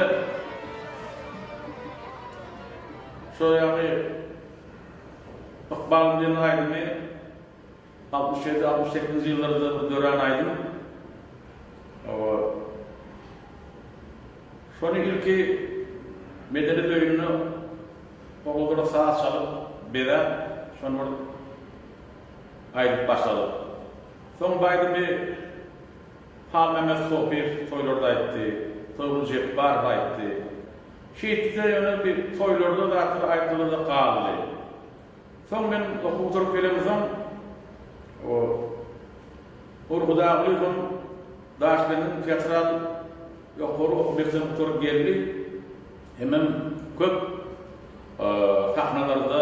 şo ýaly Ykbalym diýen aýdymy 67, 68-nji ýyllarda dörän aýdym. Hawa. Şony ilki Medeniýet öýünde ogullara saz çalyp, bezäp, şony bir aýdyp başladyk. Soň bu aýdymy Halmämmet Sopyýew toýlarda aýtdy, Toýguly Jepbarow aýtdy. Şeýtdi-de ýöne bir toýlarda zatlar aýdyldy-da galdy. Soň men okuw gutaryp gelemsoň, o Nury Hudaýgulyýewem Daşkendiň teatral ýokary okuw mekdebini gutaryp geldi. Hemem köp sahnalarda,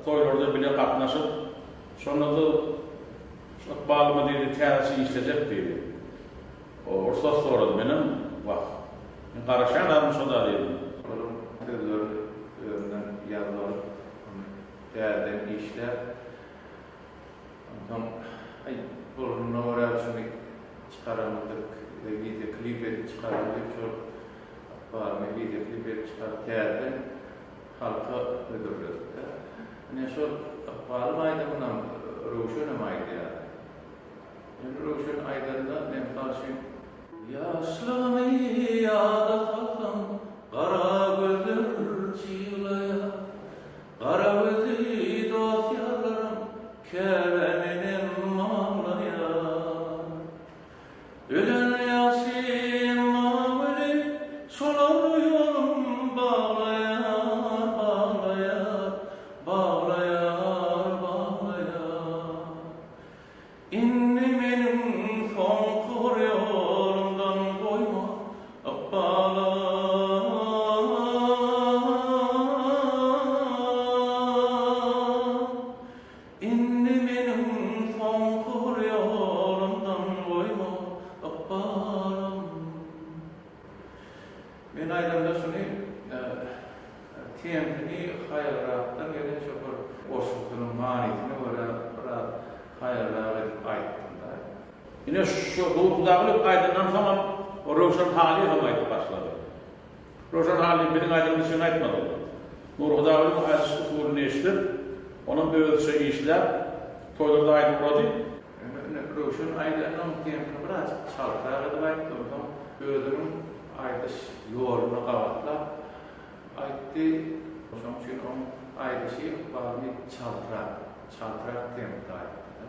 toýlarda bile gatnaşyp, şonda-da Şu ykbalyma diýdi, täzeçe işlejek diýdi. O rugsat sorady, menem, Wah, men garaşýan zadym şo-da diýdim. Onuň sözlerini özünden ýazyp alyp, ony täzeden işläp, onsoň, Aý, bolanyna görä şuny çykaramyzdyk, wideo klip edip çykaraly diýip, şol ykbalymy wideo klip edip çykaryp, täzeden halka hödürledik-de. Ine, şol Ykbalym aýdymynam Röwşenem aýdýar. Indi Röwşen aýdanda, men mysal üçin. Ýaşlygymy ýada salsam, gara gözler çyglaýar. Gara gözli dost-ýarlarym käbä menem aglaýar. Ölen ýagşy maweli şolar ýolum baglaýar, baglaýar, baglaýar, baglaýar. Indi meniň soňky bir ýolumdan goýma ykbalym. Indi meniň soňky bir ýolumdan goýma ykbalym. Men aýdamda şuny tempini haýalrakdan gelen şo bir goşgusynyň manysyna görä biraz haýalrak edip aýtdym-da. Ine şu Hudagulyýew aýdandan soňam Röwşen Halyýew hem aýdyp başlady. Röwşen Hallyýew biziň aýdanymyz üçin aýtmady ony. Nury Hudaýberdiýewiň aýdyş usulyny eşidip, onam özüçe işläp, toýlarda aýdyp ugrady. Ýöne ine Röwşen aýdanyň tempini birazjyk çaltrak edip aýtdy, onsoň özüniň aýdyş ýoluna gabatlap aýtdy. Şonuň üçin oň aýdyşy ykbalyny çaltrak, çaltrak tempde aýtdy-da.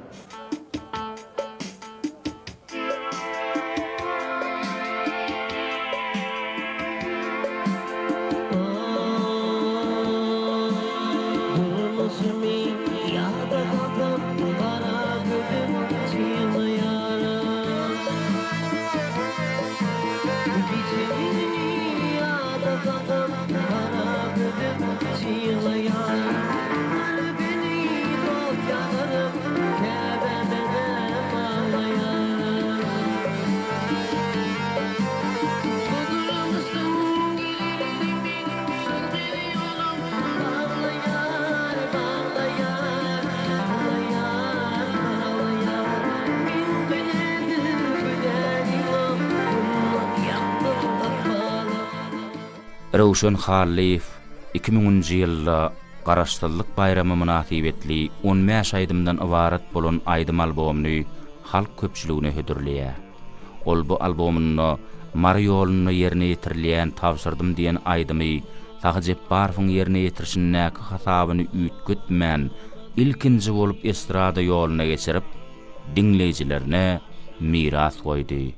Durmuşymy ýada salsam gara gözüm çyglaýar. Gijemi ýada salsam gara gözüm çyglaýar. Kalbyny dost ýazyp käbämedem aglaýar. Bu durmuşdan gelirdi men ýolum baglaýar, baglaýar, baglaýar, baglaýar. Men günäsiz günäni ýok, ýakdym ykbalym. Röwşen Hallyýew iki müňünji ýylda Garaşsyzlyk baýramy mynasybetli on bäş aýdymdan ybarat bolan aýdym albomyny halk köpçüligine hödürleýär. Ol bu albomynda Mary ýolunda ýerine ýetirilýän Tabşyrdym diýen aýdymy Sahy Jepbarowyň ýerine ýetirişindäki hasabyny üýtgetmän, ilkinji bolup estrada ýoluna geçirip, diňleýjilerine miras goýdy.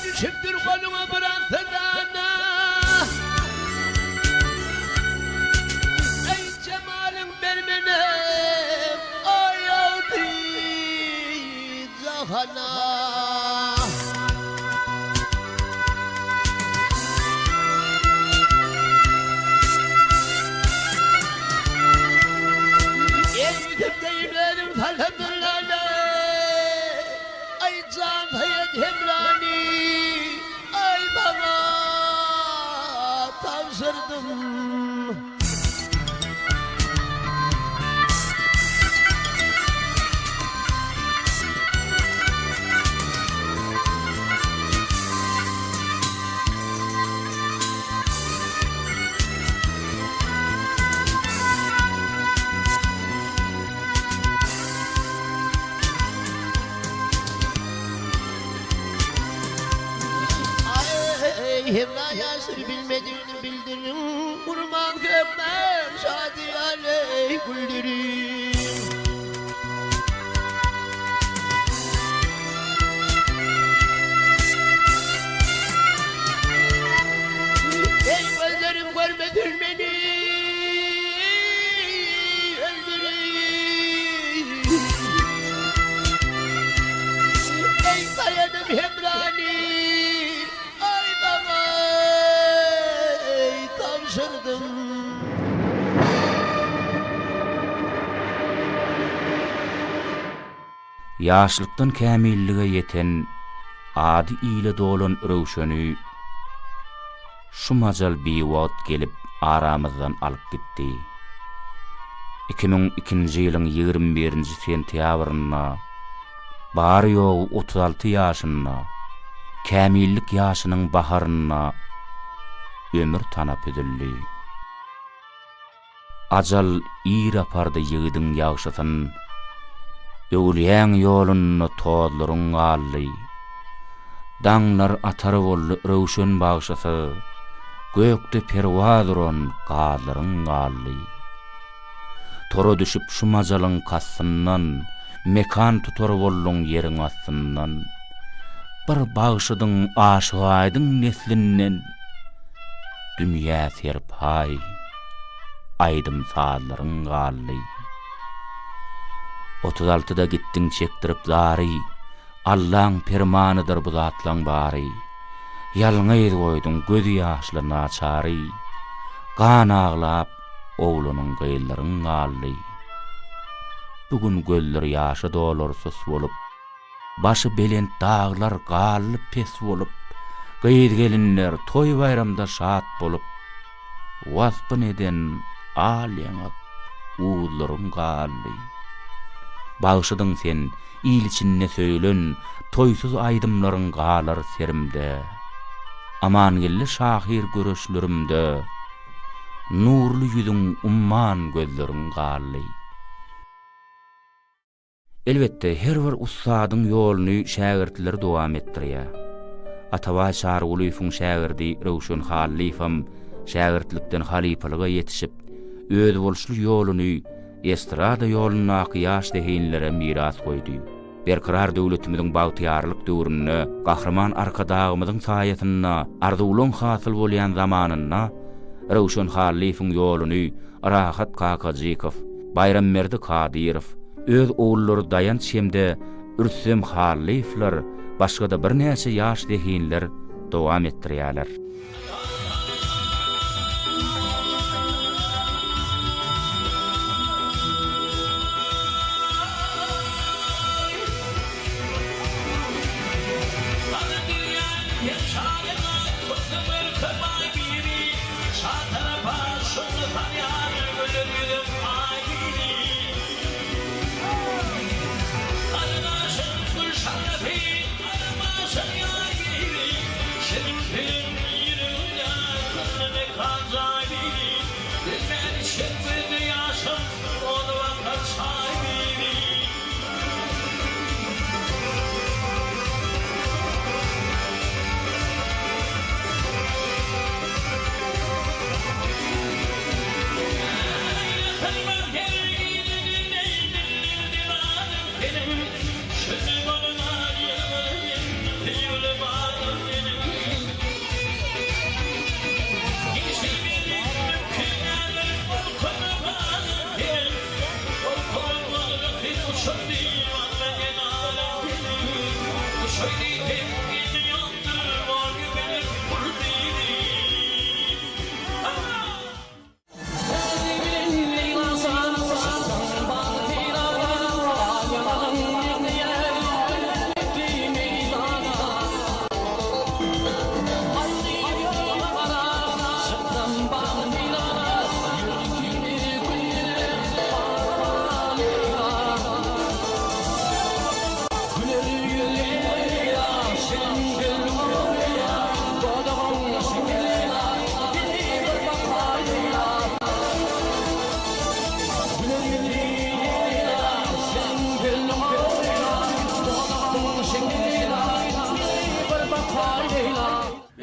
Düşüpdir goluňa bir sazana Eý jemalyň bermene Aýagdy jahana. El ýüzüm deýin özüm salsam Aý jan Saýat Hemrany aý saňa tabşyrdym. Aý Hemra ýaşyr bilmedigini bildirin Gurmaň sökmäň şadyýaly güldürin. Eý gözlerim görmesin meni öldürin. Eý saýanym Hemrany aý maňa tabşyrdym. Ýaşlykdan kämillige ýeten, ady ile dolan Röwşeni şum ajal biwagt gelip aramyzdan alyp gitdi. 2002-nji ýylyň 21-nji sentýabrynda bary-ýogy 36 ýaşynda, kämillik ýaşynyň baharynda ömür tanapy üzüldi. Ajal ir apardy ýigidiň ýagşysyn, Öwülýäň ýolunda tozlaryň galdy. Daňlar atar boldy röwşen bagşysyz, Gökde perwaz uran gazlaryň galdy. Tora düşüp şum ajalyň kastyndan, Mekan tutar bolduň ýeriň astyndan. Bir bagşydyň Aşyk Aýdyň neslinden, Dünýä serpaý aýdym-sazlaryň galdy. Otuz altyda gitdiň çekdirip zary. Allaň permanydyr bu zatlaň bary. Ýalňyz goýduň gözi ýaşly naçary. Gan aglap oglanyň gyzlaryň galdy. Bu gün gözleri ýaşa dolar sus bolup. Başy belent daglar galdy pes bolup, Gyz-gelinler toý-baýramda şat bolup, Waspyn eden al ýaňak guzlaryň galdy. Bagşydyň sen, il içinde söýlen, Toýsuz aýdymlaryň galar serimde. Amangeldi şahyr göreçlerimde, Nurly ýüzüň umman gözleriň galdy. Elbetde, her bir ussadyň ýoluny şägirtleri dowam etdirýär. Atabaý Çarygulyýewiň şägirdi Röwşen Hallyýewem şägirtlikden halypalyga ýetişip, özboluşly ýoluny estrada ýolundaky ýaş zehinlere miras goýdy. Berkarar döwletimiziň bagtyýarlyk döwründe Gahryman Arkadagymyzyň saýasynda arzuwlaň hasyl bolýan zamanynda Röwşen Hallyýewiň ýoluny Rahat Kakajykow, Baýramberdi Kadyrow, öz ogullary Daýanç hem-de Rüstem Hallyýewler, başga-da birnäçe ýaş zehinler dowam etdirýärler.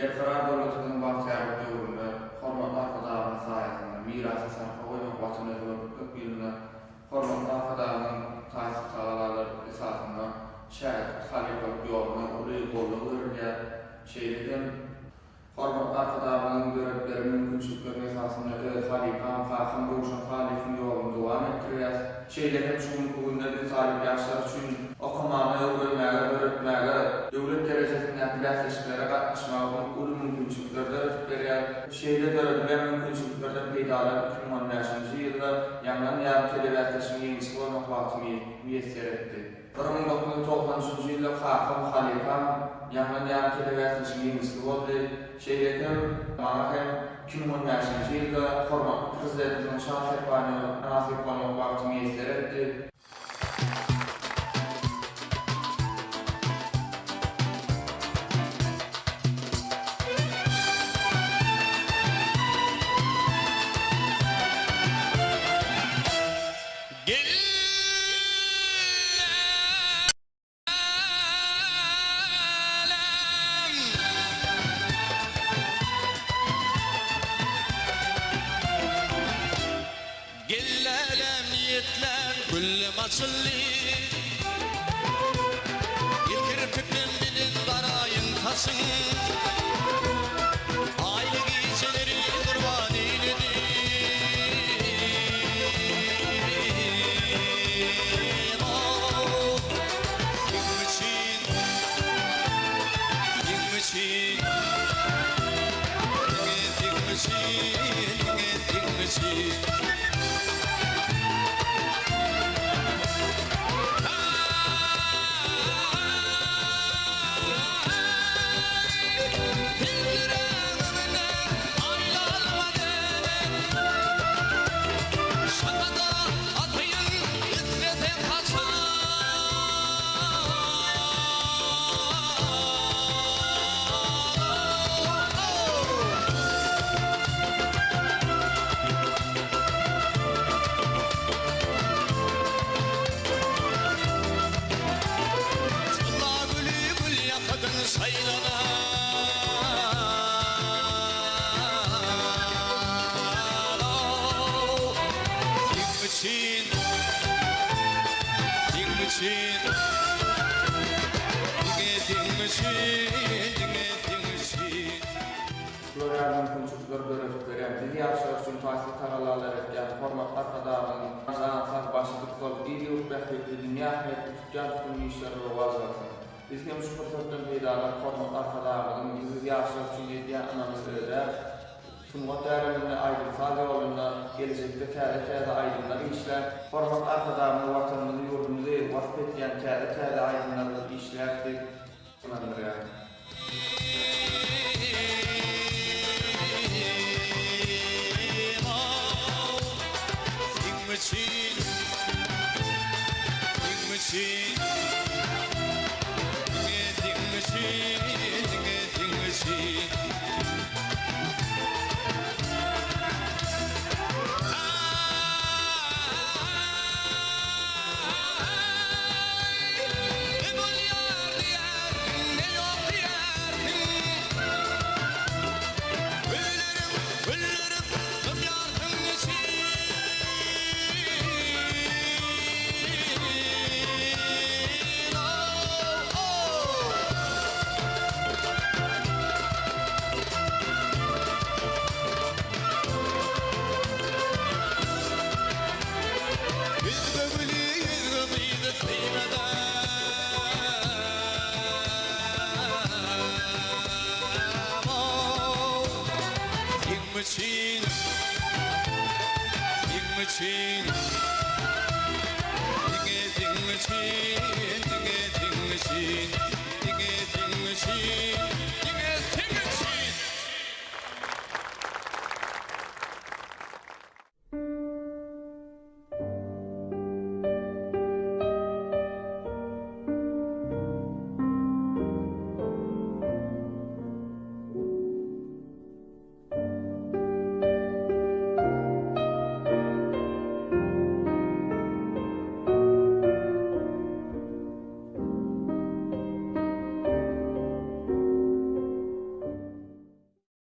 Berkarar döwletimiziň bagtyýarlyk döwründe hormatly Arkadagymyz saýasynda Mirasa sarpa goýmak Watana öwürmek ýylynda Hormatly Arkadagymyzyň taýsyz tagallalary esasynda şägirtlik halypalyk ýoluna uly goldaw berilýär. Şeýle hem, Hormatly Arkadagymyzyň döredip beren mümkinçilikleriniň esasynda öz halypam, kakam Röwşen Halyýewiň ýoluny dowam etdirýäs. Şeýle hem şu günki günde biz talyp ýaşlar üçin okamaga, öwrenmäge, döretmäge, döwlet derejesindäki bäsleşiklere gatnaşmaga uly mümkinçilikler döredip berýär. Şeýle döredilen mümkinçiliklerden peýdalanyp 2015-nji ýylda Ýaňlan ýarym telebäsleşigiň ýeňijisi bolmak bagty miýesser etdi. 1993-nji ýylda kakam, halypam Ýaňlan ýarym telebäsleşigiň ýeňijisi boldy. Şeýle hem maňa hem 2015-nji ýylda hormatly Prezidentimiziň Şa serpaýyna mynasyp bolmak bagty miýesser etdi. Gellälem niýetlän güllem açyldy. Il kirpikden bilen garaýyň saçyň. Aýly gijeleri gurban eýledim. Seň üçin. üçin Seň üçin Diňe seň üçin Diňe seň üçin Şular ýaly mümkinçilikleri döredip berýän, biz ýaşlar üçin taýsyz tagallalar edýän hormatly Arkadagymyzyň jany sag, başy dik bolup, il-ýurt bähbitli, dünýä ähmiýetli tutýan tutumly işleri rowaç alsyn! Biz hem şu pursatdan peýdalanyp, hormatly Arkadagymyzyň biz ýaşlar üçin edýän ynamyny ödäp, sungat äleminde, aýdym-saz ýolunda gelejekde täze-täze aýdymlar işläp, hormatly Arkadagymyz Watanymyzy, ýurdumyzy wasp edýän täze-täze aýdymlar işläp diýip ynandyrýaryn. Seň üçin, seň üçin.